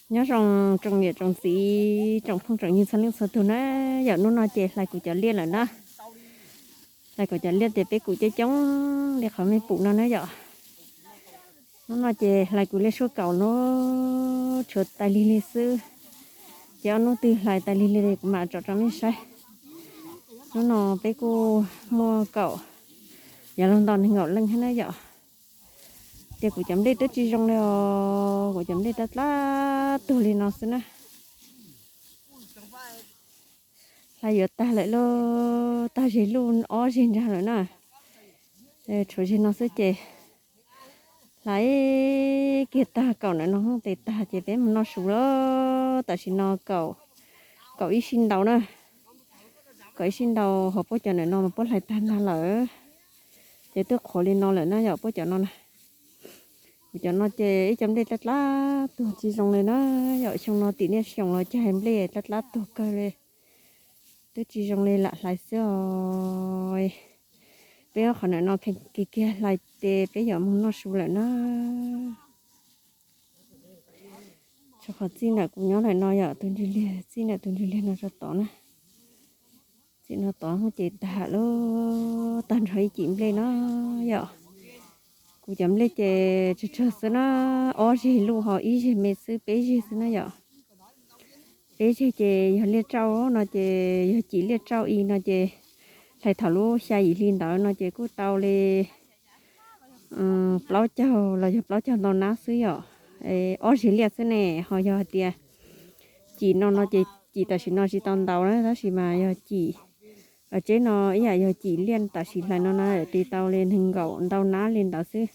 Nyob zoo tsoom niam tsoom txiv tsoom phooj tsoom ywg txhua leej txhua tug na yom. Hnub no ces hlais kuv cov liaj lawm na. Hlais kuv cov liaj ces peb kuj coob coob li qhov mej pum no na yom. Hnub no ces hlais kuv liaj suab kaum no tshuav tais lig lig xwb. Ces ob hnub twg hlais tais lig lig kuv mam tsom rau mej saib. Hnub no peb kuj muaj kaum, yav luag nto nees nkaum leej thiab na yom. Ces kuv cov nplej twb tsis zoo li os, kuv cov nplej dab dlab tuag li no xwb na. Hlais yuav tag lawm lauj, tag zeg luj ob zeg nrag lawm na. Tshuav zeg no xwb ces hlais kiag tag kaum ntawm no tes tag ces peb mus noj su lawm. Tam sim no kaum, kaum ib sij ntaus na. Kaum ib sij ntaus ho puab cov ntawm no mas puab hlais tag ntag lawm. Ces twb qhuav li no lawm na yom, puab cov no na. Kuv cov no ces ib co nplej dab dlab tuag tsis zoo li na yom. Xyoo no tim niaj xyoo los cag nplej dab dlab tuag kawg li. Twb tsis zoo li lam hlais xwb os. Peb qhov ntawm no kiag kiag hlais ces peb yuav mus noj su lawm na. Tshuav qhov txij ntawm kuv nyob lawm no yom, tus ntsis liag txij ntawm tus ntsis liag no rau tod na. Txij no tod ces tag lawm, tag nrho ib cim nplej no yom. Kuv cov nplej ces tsawg tsawg xwb na, ob zeg luj ho ib zeg me xwb, peb zeg xwb na yom. Peb zeg ces yog liaj tsauj no ces yog cim liaj tsauj i no ces hlais thaum lub xya yim hli ntawd no ces kuj tau li plaub caug los yog plaub caug ntau nab xwb yom. Ob zeg liaj xwb ne, ho yog hais tias cim no no ces cim tam sim no tsis tau ntaus na, tab sis mas yog cim tseb no ib yam yog cim liaj tam sim hlais no na ces tau li nees nkaum ntau nab li ntawd xwb.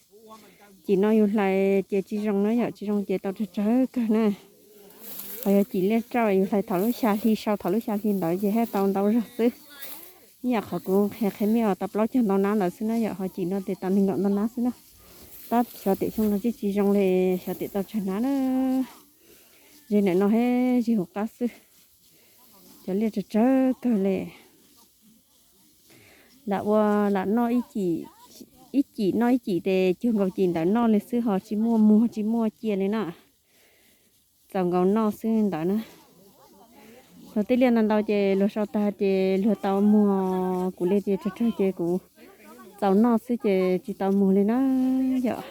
Cim no yus hlais ces tsis zoo na yom, tsis zoo ces tau tsawg tsawg kawg na. Ho yog cim liaj tsauj yus hlais thaum lub xya hli, sau thaum lub xya hli ntawd ces thiaj tau ntau zog xwb. Ib yam qhov kuv qhia qhia mej os, tau plaub caug ntau nab ntawd xwb na yom, ho cim no ces tau nees nkaum ntau nab xwb na. Tab xyov tiam xyoo no tsis tsis zoo li, xyov tiam tau tsawg nab na. Zeg ntawm no thiab zeg hauv qab xwb. Cov liaj tsawg tsawg kawg li. Lam ua, lam noj ib cim, ib cim noj ib cim ces cuag nkaus cim ntawd noj li xwb ho tsis muaj muag tsis muaj cia li na. Txaus nkaus noj xwb ntawd na. Luag tej liaj ntau ntau ces luag sau tag ces luag tau muag, kuv li ces tsawg tsawg ces kuv txaus noj xwb ces tsis tau muag li na yom.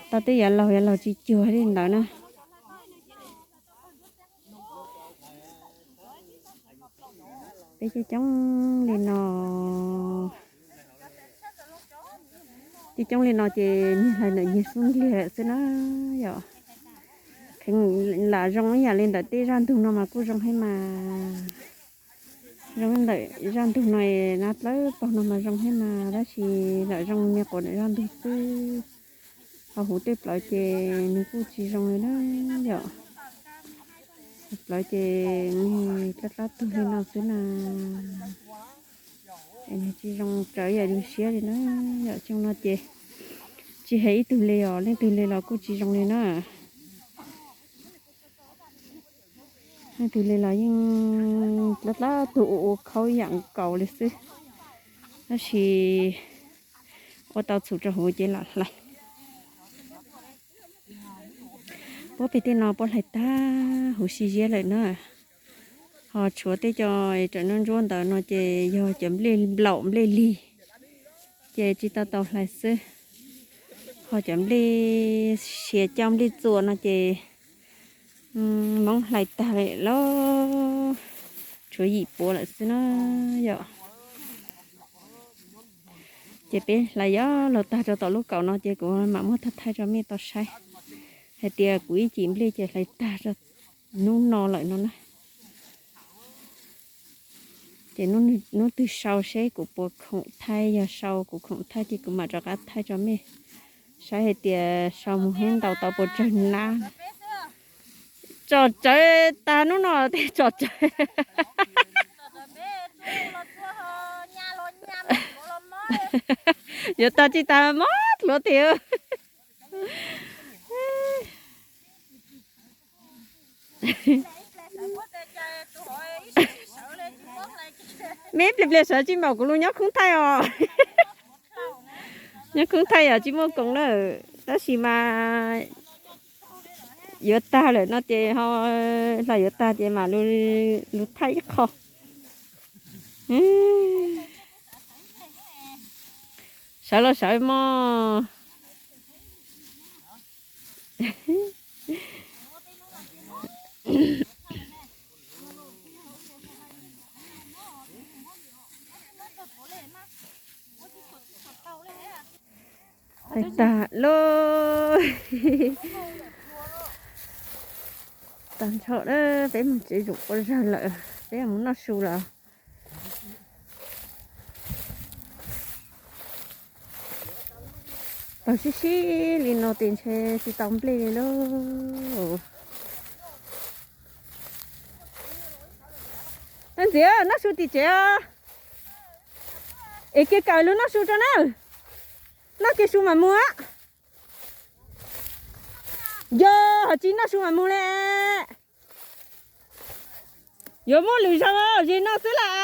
Tau tej yav laug yav laug tsis cuag li ntawd na. Peb coob coob li no, coob coob li no ces niag hlais ntawm nyiag xub ntiag lawm xwb na yom. Lam zoo ib yam li ntawm tej zaj ntug no mas kuj zoo thiab mas. Zoo ntawm zaj ntug no, nab plawb paug no mas zoo thiab mas, tab sis lam zoo me quav ntawm zaj ntug xwb. Ho huv tej plawv ces nws kuj tsis zoo li na yom. Plawv ces nws dlab dlab tug li no xwb na. Es nws tsis zoo tsawv yam yus siab li na yom. Xyoo no ces tsis hais ib tug li os, leej twg li los kuj tsis zoo li na. Leej twg li los yeej dlab dlab tug ua ua khaub yam nkaus li xwb. Tab sis ua tau txhum rau huv ces lam hlais. Puab pem tej no puab hlais tag huv si ziab lawm na. Ho tshuav tej co tsam ntsuab ntsuab ntawd no ces yog cov nplej nplaum nplej lig, ces tsis tau tau hlais xwb. Ho cov nplej siav coj nplej txuas no ces Hmoob hlais tag lawm, tshuav yim puav lawm xwb na yom. Ces peb hlais yog los tag rau tom lub kaum no ces kuv mam muab thaij thaij rau mej tau saib hais tias kuv ib cim nplej ces hlais tag rau hnub no lawm no na. Ces hnub twg sau seb kuv puas khoom thaij, yog sau kuv khoom thaij ces kuv mam rov qab thaij rau mej saib hais tias sau mus hnub ntau tau puas tsawg nab. Tsom tsawv tag hnub no tej tsom tsawv. Yuav tag tsis tag mob hluav tiag. Meb pliag pliag sawv tsis npaum kuv lub nyob khoob thaij os. Nyob khoob thaij yom tsis muaj koom lawm tab sis mas Yuav tag lawm no ces ho, hla yuav tag ces mam lug thaij ib qho. Sawv los sawv mog. Tag lawm. Tag nrho, peb mus tsev zaum quas zag lawm, peb mus noj su lawm. Taug sib sib li no tes ntshe tsis tau nplej li lauj. Ntxiv, noj su tim tsev os. Es kiag kawm lug noj su rau na. Noj kiag su mam mus. Yog hov tsis noj su mam mus le. Yuav muab lwm zaug ze noj xwb las.